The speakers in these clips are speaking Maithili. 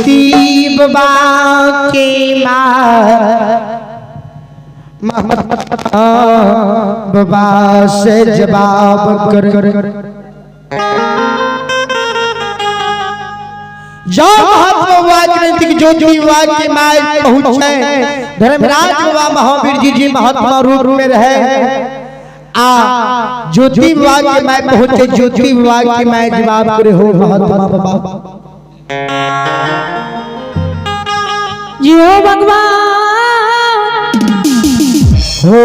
ज्योति बाबा के माँ बाबा से जवाब कर जाओ महात्मा बाबा ज्योति बाबा के माय पहुंचे। धर्मराज बाबा महावीर जी जी महात्मा रूप में रहे आ ज्योति बाबा के माय पहुंचे। ज्योति बाबा के माय जवाब करे हो महात्मा बाबा जी हो भगवान हो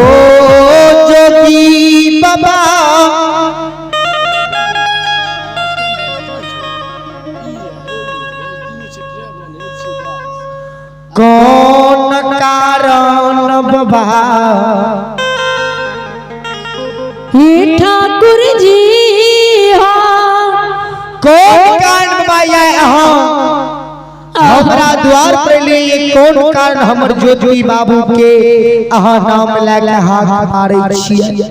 ज्योति बाबा कौन कारण बाबा हे ठाकुर जी हो कौन कारण बाबा हमरा द्वार पर लिए कौन कारण हमर ज्योति बाबू के अहाँ नाम लए के हाथ मारै छियै।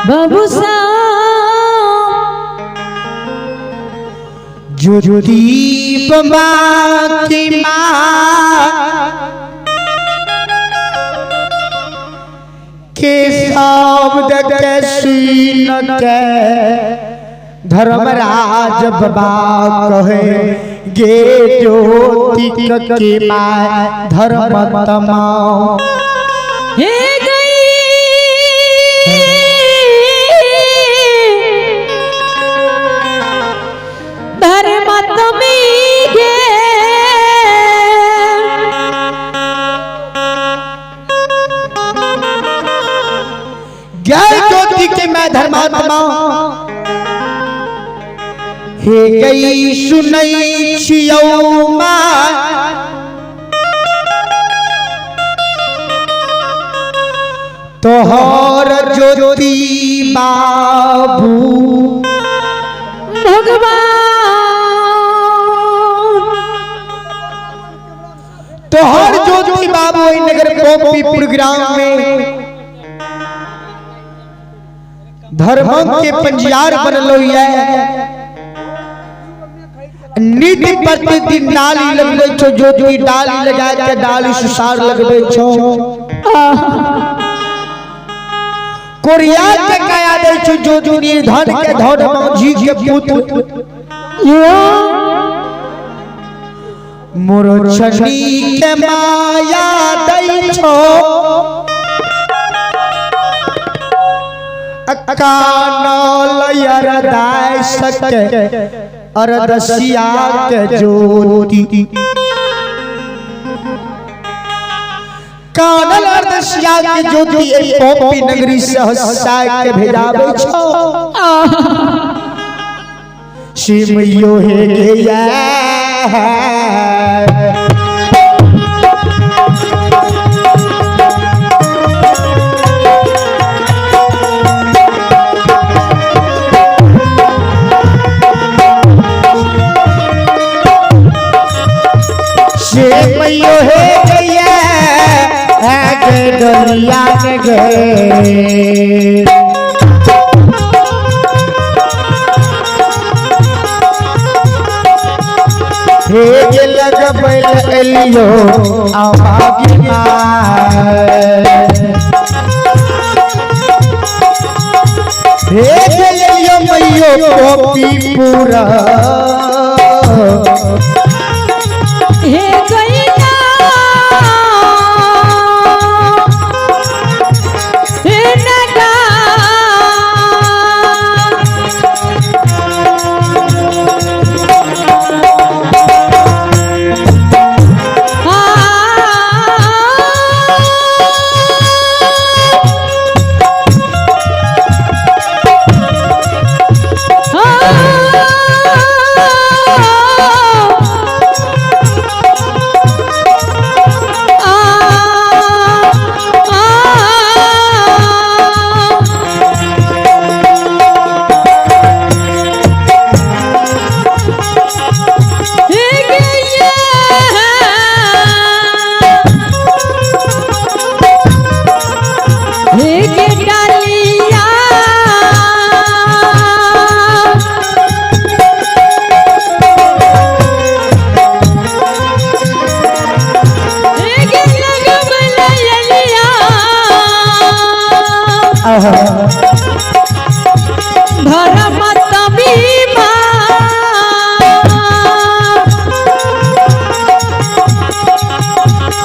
बाबू साहब ज्योति बाबा की माँ के शब्द के सुन के धर्मराज बाबा कहे गे ज्योति के माँ धर्म तमा हे गई धर्म तमी गे गए ज्योति के मैं धर्मात्मा हे गई सुनई छियौ माँ तोहर ज्योति बाबू भगवान तोहर ज्योति बाबू नगर गोपीपुर ग्राम में धर्म के पंजियार बनलो है। नित्य प्रतिदिन डाली लगबे छो ज्योति डाली लगा के डाली सुसार लगबे छो कोरिया के काया दे छो ज्योति निर्धन के धन मांझी के पुत्र मोरछनी के माया दै छो अकानल अरदाय सके अरदसिया के ज्योति कानल अरदसिया के ज्योति ए पोपी नगरी से हसाय के भेजाबे छो शिव यो हे गया शिव यो हे गया के डोलिया के गए हे जे लगबैल एलियो आवागी माय हे जे एलियो मैयो गोपी पूरा हे गई ना हे नगा आ धर्म तमी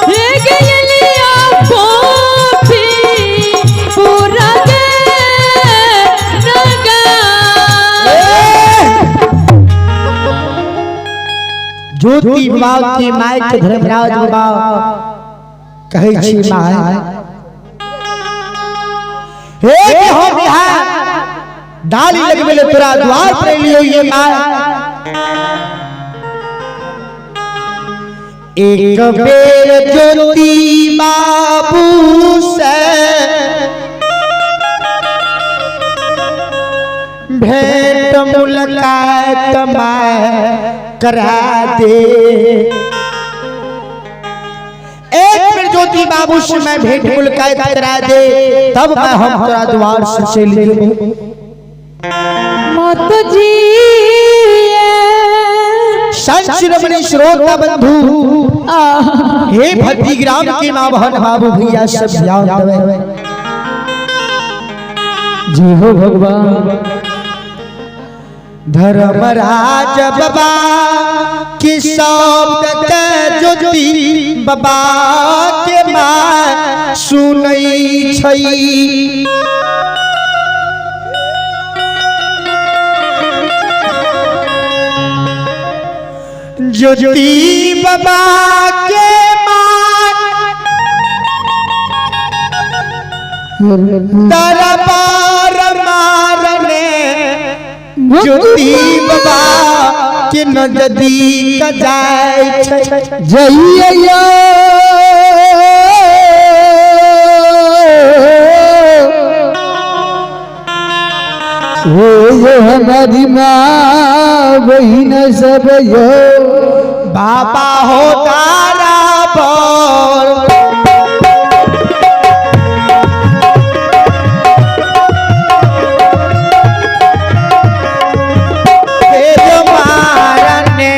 हे गेलिया पोथी पूरा गे नगर। ज्योति बाबा के माय के धर्मराज बाबा कहै छी my, हे के हम यहाँ डाली लगबे ले तोरा द्वार पर लियो ये my. एक बेर ज्योति बाबू से भेंट मुलाकात मैं करा दे। एक बेर ज्योति बाबू से मैं भेंट मुलाकात करा दे, तब मैं हम तोरा द्वार से चली जेबो। मत जी संत शिरोमणि श्रोता बंधु, हे भक्ति ग्राम के माँ बहन बाबू भैया सब ध्यान देवे। जी हो भगवान। धर्मराज बाबा की शब्द के ज्योति बाबा के माँ सुनई छई। ज्योति बाबा के माँ दरबार मारने ज्योति बाबा के नजदीक जाय छै। जइया हो यो हमारी माँ बहिन सब यो बाबा हो तारा पर मारने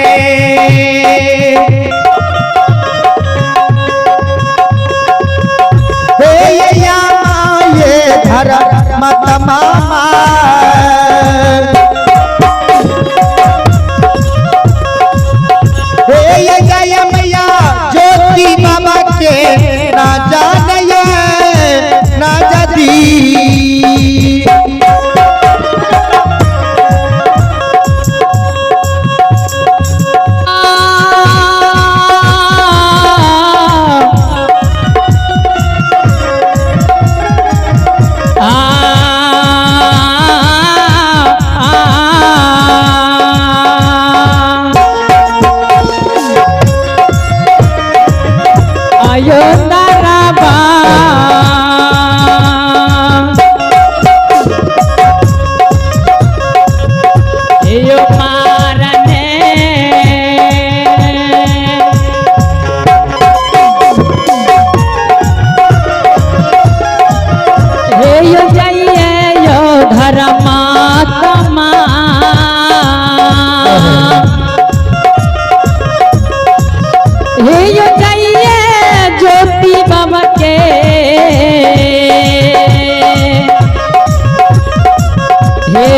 हे या ये धर्म तमामा हे या मैया ज्योति बाबा के ना जानय ना जदी।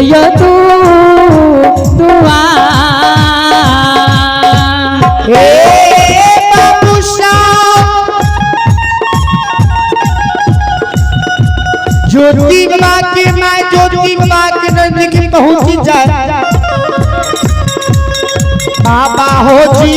यो तू दुआ हे बाबू साहब ज्योति बाबा के माँ ज्योति बाबा के नजदीक पहुंच जाए। बाबा हो जी।